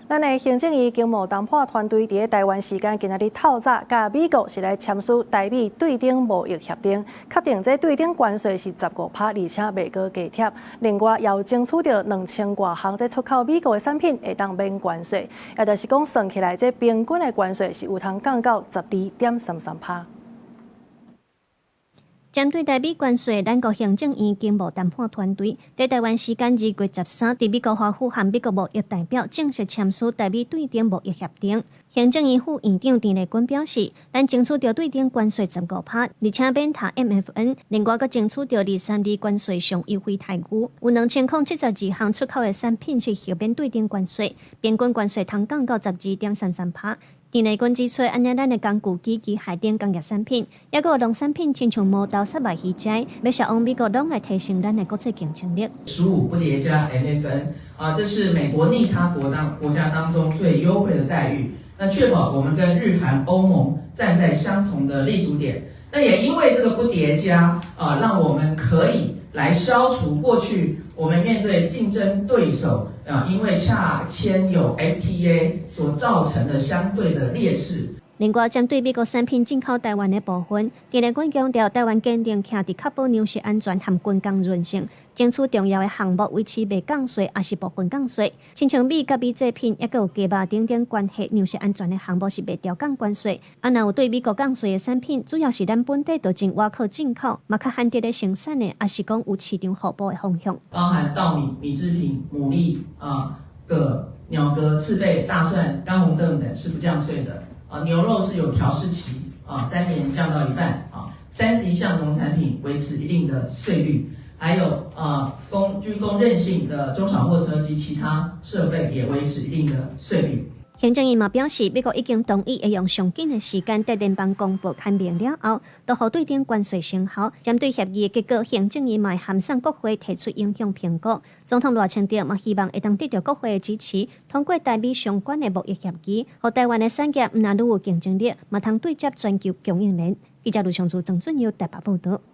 咱的行政院經貿談判團隊佇咧台灣時間今仔日透早，佮美國是來簽署台美對等貿易協定，確定這對等關稅是15趴，而且袂閣加貼。另外，也有爭取著2000外項這出口美國的產品會當免關稅，也就是講算起來，這平均的關稅是有通降到12.33趴。針對台美關稅，咱國行政院經貿談判團隊佇台灣時間2月13，佇美國華府和美國貿易代表正式簽署台美對等貿易協定。行政院副院長鄭麗君表示，咱爭取著對等關稅十五趴，而且免提 MFN，另外閣爭取著232關稅上優惠待遇，有2072項出口的產品是豁免對等關稅，平均關稅通降到12.33趴。鄭麗君指出，按呢咱的工具機、機械等工業產品，抑閣有農產品，親像毛豆、薩麥魚齋，欲銷往美國，攏會提升咱的國際競爭力。 15不疊加 MFN 啊，這是美國逆差國家當中最優惠的待遇。那確保我們跟日韓歐盟站在相同的立足點。那也因為這個不疊加啊，讓我們可以來消除過去我們面對競爭對手啊，因為洽簽有 FTA 所造成的相對的劣勢。另外，針對美國產品進口台灣的部分，鄭麗君強調，台灣堅定徛佇確保糧食安全和軍工韌性，爭取重要的項目維持袂降稅，抑是部分降稅。親像米佮米製品，抑閣有雞肉等等關係糧食安全的項目是袂調降關稅。啊，若有對美國降稅的產品，主要是咱本地就真倚靠進口，嘛較罕得咧生產的，抑是講有市場互補的方向。包含稻米、米製品、牡蠣啊、蛤、鳥蛤、赤貝、大蒜、乾紅豆等是不降稅的。啊，牛肉是有調適期，啊，3年降到一半，啊，31項農產品維持一定的稅率，還有啊，供軍工韌性的中小貨車及其他設備也維持一定的稅率。行政院嘛表示，美國已經同意會用上緊的時間，佇聯邦公報刊明了後，就予對等關稅生效。針對協議的結果，行政院嘛會函送國會提出影響評估。總統賴清德嘛希望會當得著國會的支持，通過台美相關的貿易協議，予台灣的產業毋但愈有競爭力，嘛通對接全球供應鏈。記者盧尚祖、曾俊佑台北報導。